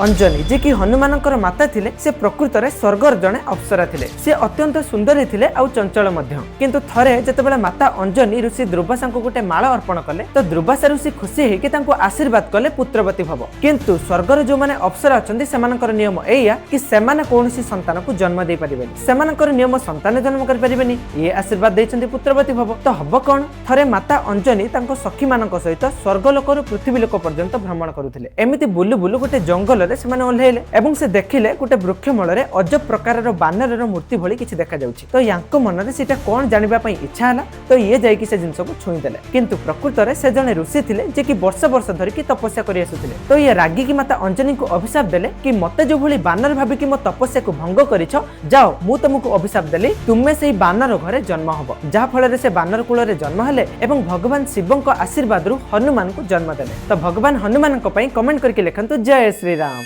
ଅଞ୍ଜନୀ, ଯେ କି ହନୁମାନଙ୍କର ମାତା ଥିଲେ, ସେ ପ୍ରକୃତରେ ସ୍ୱର୍ଗର ଜଣେ ଅପ୍ସରା ଥିଲେ। ସେ ଅତ୍ୟନ୍ତ ସୁନ୍ଦରୀ ଥିଲେ ଆଉ ଚଞ୍ଚଳ ମଧ୍ୟ। କିନ୍ତୁ ଥରେ ଯେତେବେଳେ ମାତା ଅଞ୍ଜନୀ ଋଷି ଦୁର୍ବାସାଙ୍କୁ ଗୋଟେ ମାଳ ଅର୍ପଣ କଲେ, ତ ଦୁର୍ବାସା ଋଷି ଖୁସି ହେଇକି ତାଙ୍କୁ ଆଶୀର୍ବାଦ କଲେ, ପୁତ୍ରବତୀ ଭବ। କିନ୍ତୁ ସ୍ୱର୍ଗର ଯୋଉମାନେ ଅପ୍ସରା ଅଛନ୍ତି, ସେମାନଙ୍କର ନିୟମ ଏଇଆ କି ସେମାନେ କୌଣସି ସନ୍ତାନକୁ ଜନ୍ମ ଦେଇପାରିବେନି। ସେମାନଙ୍କର ନିୟମ, ସନ୍ତାନ ଜନ୍ମ କରିପାରିବେନି। ଇଏ ଆଶୀର୍ବାଦ ଦେଇଛନ୍ତି ପୁତ୍ରବତୀ ଭବ, ତ ହବ କଣ? ଥରେ ମାତା ଅଞ୍ଜନୀ ତାଙ୍କ ସଖୀମାନଙ୍କ ସହିତ ସ୍ୱର୍ଗ ଲୋକରୁ ପୃଥିବୀ ଲୋକ ପର୍ଯ୍ୟନ୍ତ ଭ୍ରମଣ କରୁଥିଲେ। ଏମିତି ବୁଲୁ ବୁଲୁ ଗୋଟେ ଜଙ୍ଗଲରେ ସେମାନେ ଓହ୍ଲେଇଲେ ଏବଂ ସେ ଦେଖିଲେ ଗୋଟେ ବୃକ୍ଷ ମୂଳରେ ଅଜବ ପ୍ରକାରର ବାନରର ମୂର୍ତ୍ତି ଭଳି କିଛି ଦେଖାଯାଉଛି। ତ ୟାଙ୍କ ମନରେ ସେଇଟା କଣ ଜାଣିବା ପାଇଁ ଇଚ୍ଛା ହେଲା, ତ ଇଏ ଯାଇକି ସେ ଜିନିଷକୁ ଛୁଇଁଦେଲେ। କିନ୍ତୁ ପ୍ରକୃତରେ ସେ ଜଣେ ଋଷି ଥିଲେ, ଯେ କି ବର୍ଷ ବର୍ଷ ଧରିକି ତପସ୍ୟା କରି ଆସୁଥିଲେ। ତ ଇଏ ରାଗିକି ମାତା ଅଞ୍ଜନୀଙ୍କୁ ଅଭିଶାପ ଦେଲେ କି ମତେ ଯୋଉଭଳି ବାନର ଭାବିକି ମୋ ତପସ୍ୟାକୁ ଭଙ୍ଗ କରିଛ, ଯାଅ, ମୁଁ ତମକୁ ଅଭିଶାପ ଦେଲି, ତୁମେ ସେଇ ବାନର ଘରେ ଜନ୍ମ ହବ। ଯାହା ଫଳରେ ସେ ବାନର କୂଳରେ ଜନ୍ମ ହେଲେ ଏବଂ ଭଗବାନ ଶିବଙ୍କ ଆଶୀର୍ବାଦରୁ ହନୁମାନଙ୍କୁ ଜନ୍ମ ଦେଲେ। ତ ଭଗବାନ ହନୁମାନଙ୍କ ପାଇଁ କମେଣ୍ଟ କରିକି ଲେଖନ୍ତୁ, ଜୟ ଶ୍ରୀରାମ।